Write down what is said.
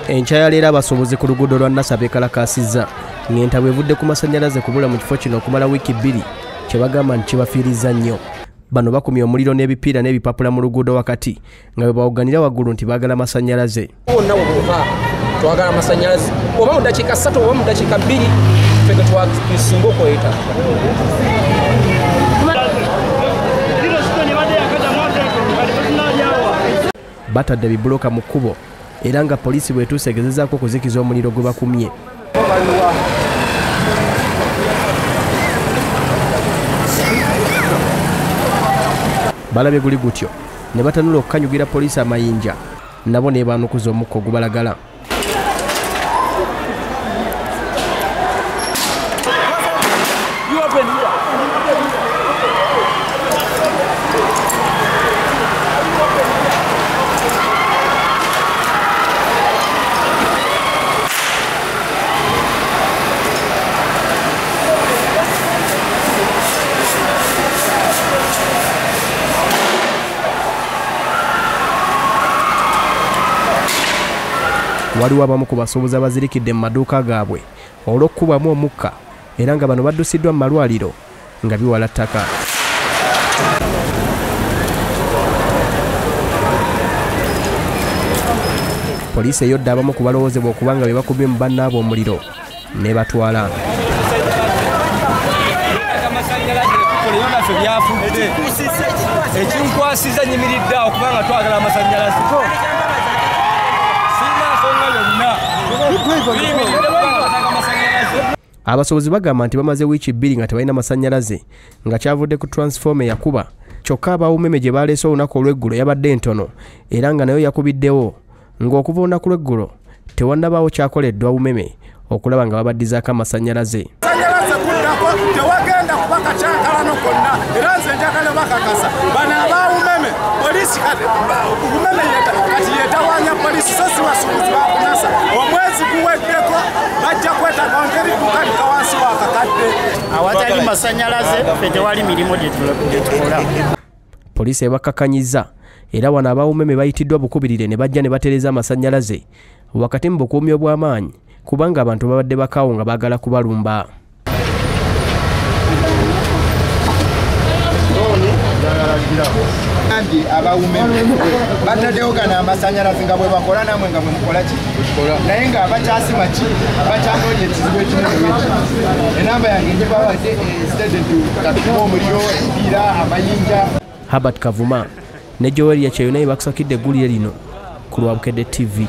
Enkya ya leero abasuubuzi ku luguudo lwa Nasser beekalakaasizza ng'entabwe evudde ku masannyalaze kubula mu kifo kino okumala wiiki 2 kye bagamba nti kibafiirizza nnyo. Bano bakumye omuliro n'ebipiira n'ebipapula mu luguudo wakati nga bwe bawuganira waggulu nti baagala masannyalaze. Wonna we twagala masannyalaze oba mu ddakiika 3 oba mu ddakiika 2 ffe twasinga okweyita. Batadde bibuloka mu kkubo era nga poliisi bw'etuuse egezezaako okuzikiza omuliro gwe bakumye. Balabye guli gutyo ne batanula okukanyugira poliisi amayinja nabo ne baanukuza omukka ogubalagala. Waliwo abamu ku basuubuzi abazirikidde mu maduuka gaabwe olw'okukubwamu omukka era nga bano baddusiddwa mu malwaliro nga biwala ttaka. Poliisi eyodde abamu ku balowoozebwa okuba nga be bakubye mu bannaabwe omuliro ne batwala. Ekinkwasiza nyimiridde awo kubanga twagala amasannyalaze. Abasuubuzi bagamba nti bamaze wiiki 2 nga tebalina masannyalaze nga kyavudde ku transformer eyakuba, kyokka abawumeme gye baleese olunaku olw'eggulo yabadde ntono era nga nayo yakubiddewo ng'okuva olunaku lw'eggulo tewannabaawo kyakoleddwa umeme okulaba nga babaddizaako amasannyalaze. Tewagenda kuba kacyankalano konna era nze njagala bakakasa bano abawumeme poliisi umeme kati yetawaanya poliisi so si basuubuzi bakunasa. Omwezi guweddeko bajja kwetaaga nteri kukalika wansi wakakadde. Awatali masannyalaze ffe tewali mirimu gye tukola. Poliisi ebakkakkanyizza era wano abawumeme bayitiddwa bukubirire ne bajja ne batereeza amasannyalaze wakati mu bukuumi obw'amaanyi kubanga abantu babadde bakaawo nga baagala kubalumba. Abawumeme bataddewo gano amasannyalaze nga bwe bakola namwe nga bwe mukola ki naye nga abakyasima ki bakyanoonya ekizibu ekinene weki. Enamba yange ngibawadde katukuba omuliro, emipiira, amayinja. Herbert Kavuma ne Joel Yakyeyune bakusakidde eggulire lino ku lwa Bukedde TV.